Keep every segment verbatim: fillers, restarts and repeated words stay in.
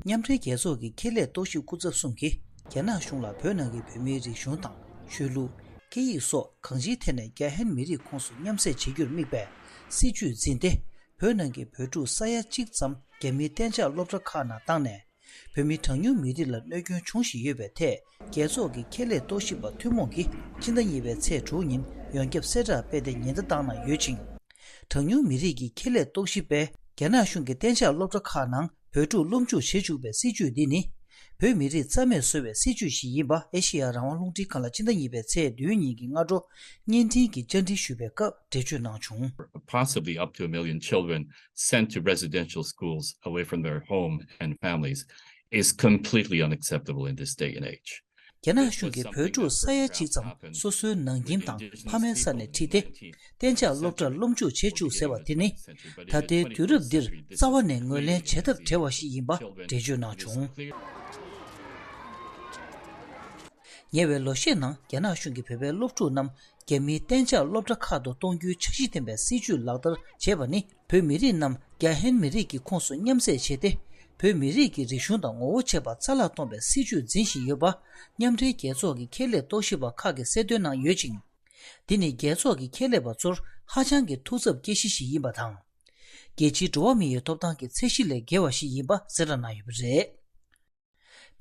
མཉམ་འབྲེལ་རྒྱལ་ཚོགས་ཀྱི་ཁེ་ལས་རྟོག་ཞིབ་སྐུ་ཚབ་གསུམ་གྱིས་རྒྱ་ནག་གཞུང་ལ་བོད་ནང་གི་བོད་མིའི་རིག་གཞུང་དང་ཆོས་ལུགས། སྐད་ཡིག་སོགས་གང་ཅིའི་ཐད་ནས་རྒྱ་ཧན་མི་རིགས་ཁོངས་སུ་མཉམ་བསྲེས་བྱེད་རྒྱུར་དམིགས་པའི་སྲིད་ཇུས་འཛིན་ཏེ། བོད་ནང་གི་བོད་ཕྲུག་ས་ཡ་གཅིག་ཙམ་རྒྱ་མིའི་གཏན་འཇགས་སློབ་གྲྭ་ཁག་ནང་བཏང་ནས། བོད་མི་གྲངས་ཉུང་མི་རིགས་ལ་གནོད་སྐྱོན་བྱུང་བཞིན་ཡོད་པའི་ཐད། རྒྱལ་ཚོགས་ཀྱི་ཁེ་ལས་རྟོག་ཞིབ་པ་ཐུན་མོང་གིས་སྤྱི་ཟླ་གཉིས་པའི་ཚེས་དྲུག་ཉིན་ཡོངས་ཁྱབ་གསལ་བསྒྲགས་སྤེལ་ཏེ་ཉེན་བརྡ་བཏང་གནང་ཡོད་ཅིང་། གྲངས་ཉུང་མི་རིགས་ཀྱི་ཁེ་ལས་རྟོག་ཞིབ་པས་རྒྱ་ནག་གཞུང་གི་གཏན་འཇགས་སློབ་གྲྭ་ཁག་ནང་བོད་ཕྲུག་སློབ་འཇུག་བྱེད་བཅུག་པའི་སྲིད་ཇུས་འདི་ནི། བོད་མི་རིགས་རྩ་མེད་བཟོ་བའི་སྲིད་ཇུས་ཤིག་ཡིན་པ་ཨེ་ཤེ་ཡ་རང་དབང་རླུང་འཕྲིན་ཁང་ལ་སྤྱི་ཟླ་གཉིས་པའི་ཚེས་བདུན་ཉིན་གྱི་སྔ་དྲོ་བརྙན་འཕྲིན་གྱི་བཅར་འདྲི་ཞུས་པའི་སྐབས་འགྲེལ་བརྗོད་གནང་བྱུང་། Possibly up to a million children sent to residential schools away from their home and families is completely unacceptable in this day and age. རྒྱ་ནག་གཞུང་གིས་བོད་ཕྲུག་ས་ཡ་གཅིག་ཙམ་སོ་སོའི་ནང་ཁྱིམ་དང་ཕ་མའི་ས་ནས་ཁྲིད་དེ། གཏན་འཇགས་སློབ་གྲྭར་སློབ་འཇུག་བྱེད་བཅུག་ཟེར་བ་དེ་ནི། ད་ལྟའི་དུས་རབས་འདིར་རྩ་བ་ནས་ངོས་ལེན་བྱེད་ཐབས་བྲལ་བ་ཞིག་ཡིན་པ་འགྲེལ་བརྗོད་གནང་བྱུང་། ཉེ་བའི་ལོ་ཤས་ནང་རྒྱ་ནག་གཞུང་གིས་བོད་པའི་སློབ་ཕྲུག་རྣམས་རྒྱ་མིའི་གཏན་འཇགས་སློབ་གྲྭ་ཁག་ཏུ་གཏོང་རྒྱུའི་འཆར་གཞི་ལྡན་པའི་སྲིད་ཇུས་ལག་བསྟར་བྱས་པ་ནི། བོད་མི་རིགས་རྣམས་རྒྱ་ཧན་མི་རིགས་ཀྱི་ཁོངས་སུ་མཉམ་བསྲེས་བྱས་ཏེ། བོད་མི་རིགས་ཀྱི་རིག་གཞུང་དང་ངོ་བོ་བཅས་པ་རྩ་བརླག་གཏོང་བའི་སྲིད་ཇུས་འཛིན་བཞིན་ཡོད་པ། མཉམ་འབྲེལ་རྒྱལ་ཚོགས་ཀྱི་ཁེ་ལས་རྟོག་ཞིབ་པ་ཁག་གིས་གསལ་སྟོན་གནང་ཡོད་ཅིང་། འདི་ནི་རྒྱལ་ཚོགས་ཀྱི་ཁེ་ལས་པ་ཚོར་ཧ་ཅང་གི་ཐུགས་འཚབ་སྐྱེ་གཞི་ཞིག་ཡིན་པ་དང་། རྒྱལ་སྤྱིའི་འགྲོ་བ་མི་ཡི་ཐོབ་ཐང་གི་ཚད་གཞི་ལས་བརྒལ་བ་ཞིག་ཡིན་པ་གསལ་བསྒྲགས་གནང་ཡོད་པ་རེད།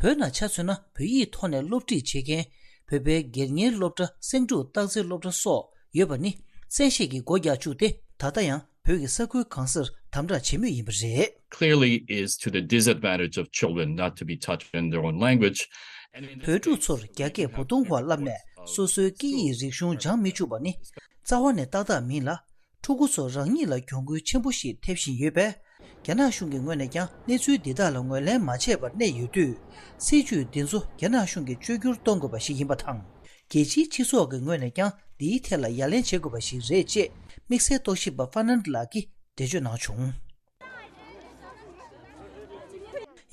བོད་ནང་ཆ་མཚོན་ན་བོད་ཡིག་ཐོག་ནས་སློབ་ཁྲིད་བྱེད་མཁན་བོད་པའི་སྒེར་གཉེར་སློབ་གྲྭ་སེང་འབྲུག་སྟག་རྩེ་སློབ་གྲྭ་སོགས་ཡོད་པ་ནི་བཙན་ཤེད་ཀྱིས་སྒོ་རྒྱག་བཅུག་སྟེ་ད་ལྟ་ཡང་བོད་ཀྱི་ས་ཁུལ་གང་སར་དམ་དྲག་བྱེད་མུས་ཡིན་པ་རེད། Clearly is to the disadvantage of children not to be taught in their own language. བོད་ཕྲུག་ཚོར་རྒྱ་སྐད་བུ་ཐུང་བ་བསླབས་ནས་སོ་སོའི་སྐད་ཡིག་རིག་གཞུང་སྦྱང་མི་བཅུག་པ་ནི་རྩ་བ་ནས་ཏག་ཏག་མིན་ལ། ཕྲུ་གུ་ཚོ་རང་ཉིད་ལ་གྱོང་གུན་ཆེན་པོ་ཞིག་ཐེབས་བཞིན་ཡོད་པས། རྒྱ་ནག་གཞུང་གི་ངོས་ནས་ཀྱང་གནས་ཚུལ་འདི་དག་ལ་ངོས་ལེན་མ་བྱས་པར་གནས་ཡོད་དུས། སྲིད་ཇུས་འདི་ཚོ་རྒྱ་ནག་གཞུང་གིས་བཅོས་བསྒྱུར་གཏོང་དགོས་པ་ཞིག་ཡིན་པ་དང་། རྒྱལ་སྤྱིའི་སྤྱི་ཚོགས་ཀྱི་ངོས་ནས་ཀྱང་འདིའི་ཐད་ལ་ཡ་ལན་བྱེད་དགོས་པ་ཞིག་རེད་ཅེས་དམིགས་བསལ་རྟོག་ཞིབ་པ་ཧྥ་ནན་ལགས་ཀྱིས་འགྲེལ་བརྗོད་གནང་བྱུང་།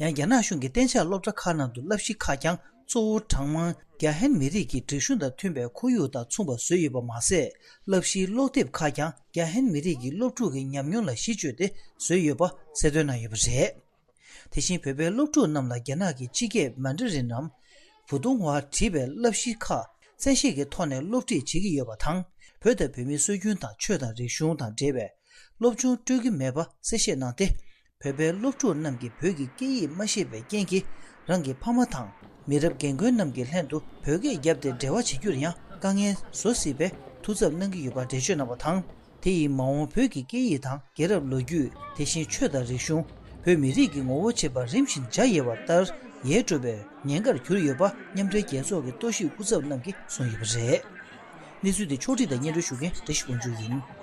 ཡང་རྒྱ་ནག་གཞུང་གི་གཏན་འཇགས་སློབ་གྲྭ་ཁག་ནང་དུ་བསླབ་གཞི་ཁག་ཀྱང་གཙོ་བོ་གྲངས་མང་རྒྱ་ཧན་མི་རིགས་ཀྱི་རིག་གཞུང་དང་མཐུན་པའི་ཁོར་ཡུག་དང་མཚུངས་པ་བཟོས་ཡོད་པ་མ་ཟད། བསླབ་གཞིའི་ཀློག་དེབ་ཁག་ཀྱང་རྒྱ་ཧན་མི་རིགས་ཀྱི་སློབ་ཕྲུག་གི་ཉམས་མྱོང་ལ་གཞི་བཅོལ་ཏེ་བཟོས་ཡོད་པ་གསལ་སྟོན་གནང་ཡོད་པ་རེད། དེ་བཞིན་བོད་པའི་སློབ་ཕྲུག་རྣམས་ལ་རྒྱ་ནག་གི་སྤྱི་སྐད་མན་ཌ་རིན་ནམ། བུ་ཏུང་ཧྭ་བྲིས་པའི་བསླབ་གཞི་ཁག་བཙན་ཤེད་ཀྱི་ཐོག་ནས་སློབ་ཁྲིད་བྱེད་ཀྱི་ཡོད་པ་དང་། བོད་དང་བོད་མིའི་སྲོལ་རྒྱུན་དང་ཆོས་དང་རིག་གཞུང་དང་འབྲེལ་བའི་སློབ་སྦྱོང་སྤྲོད་ཀྱི་མེད་པ་གསལ་བཤད་གནང་སྟེ། བོད་པའི་སློབ་ཕྲུག་རྣམས་ཀྱིས་བོད་ཀྱི་སྐད་ཡིག་མ་ཤེས་པའི་རྐྱེན་གྱིས་རང་གི་ཕ་མ་དང་མི་རབས་རྒན་རྒོན་རྣམས་ཀྱི་ལྷན་དུ་བོད་སྐད་བརྒྱབ་སྟེ་འབྲེལ་བ་བྱེད་རྒྱུར་ཡང་དཀའ་ངལ་བཟོ་སྲིད་པའི་ཐུགས་འཚབ་གནང་གི་ཡོད་པ་འགྲེལ་བརྗོད་གནང་བ་དང་། དེ་ཡིས་མ་འོངས་བོད་ཀྱི་སྐད་ཡིག་དང་རྒྱལ་རབས་ལོ་རྒྱུས། དེ་བཞིན་ཆོས་དང་རིག་གཞུང་། བོད་མི་རིགས་ཀྱི་ངོ་བོ་བཅས་པ་རིམ་བཞིན་འཇའ་ཡལ་བ་ལྟར་ཡལ་འགྲོ་བའི་ཉེན་ཁར་གྱུར་ཡོད་པ་མཉམ་འབྲེལ་རྒྱལ་ཚོགས་ཀྱི་རྟོག་ཞིབ་སྐུ་ཚབ་རྣམས་ཀྱིས་གསུངས་ཡོད་པ་རེད། གནས་ཚུལ་དེ་ཕྱོགས་སྒྲིག་དང་སྙན་སྒྲོན་ཞུ་མཁན་བཀྲ་ཤིས་དབང་ཕྱུག་ཡིན།